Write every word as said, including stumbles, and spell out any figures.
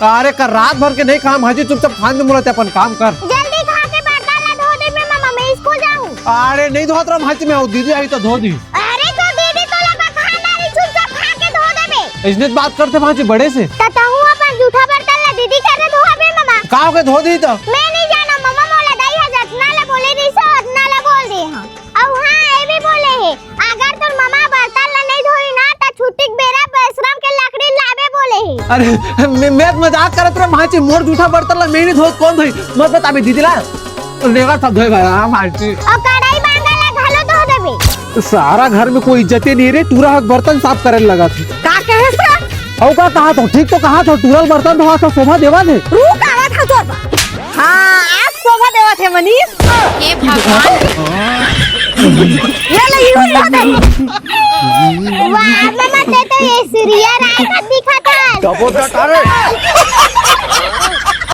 अरे, कर रात भर के नहीं काम, भांची, चुपचाप खान दे मोला, ते अपन काम कर। जल्दी खा के बर्तन ला धो दे बे ममा, मैं स्कूल जाहूं। अरे, नहीं धोत रहा भांची, मैं, वो दीदी आई तो धो दी। अरे, तो दीदी तो लगा खाना नहीं, चुपचाप खा के धो दे बे। इसने तो बात करते भांची बड़े से। त तहूं अपन जूठा बर्तन ला दीदी कर दे धोबे ममा। का हो के धो दी तो? मैं नहीं जाना ममा, मोला दाई हा जतना ला बोले रहिस, ओतना ला बोल दे हां। अउ हां, ये भी बोले हे, अगर तोर ममा बर्तन ला नहीं धोई ना, त छुट्टी के बेरा बेशरम के लकड़ी लाबे बोले हे। अरे, मैं, मैं तो मजाक करत रहे भांची, मोर जूठा बर्तन ला मैं नहीं धोत, कौन धोई? मत बता बे दीदी ला। लेगा सब धोए भाई, हां, भांची। अउ कढ़ाई बांगा ला घलो धो देबे। सारा घर में कोई इज्जते नहीं रे, टूरा हक बर्तन साफ करे लगा थे। का कहे से? अउ का कहा था? ठीक तो कहा था, टूरा बर्तन धोवा था, शोभा देवा थे। रुक, आवा था तोर बा। हां, आज शोभा देवा थे मनीष। हे भगवान। ये ले, ये ले, ये ले। वाह, ममा, ते तो ये सीरियल आए का दिखा था। डबो डट, अरे।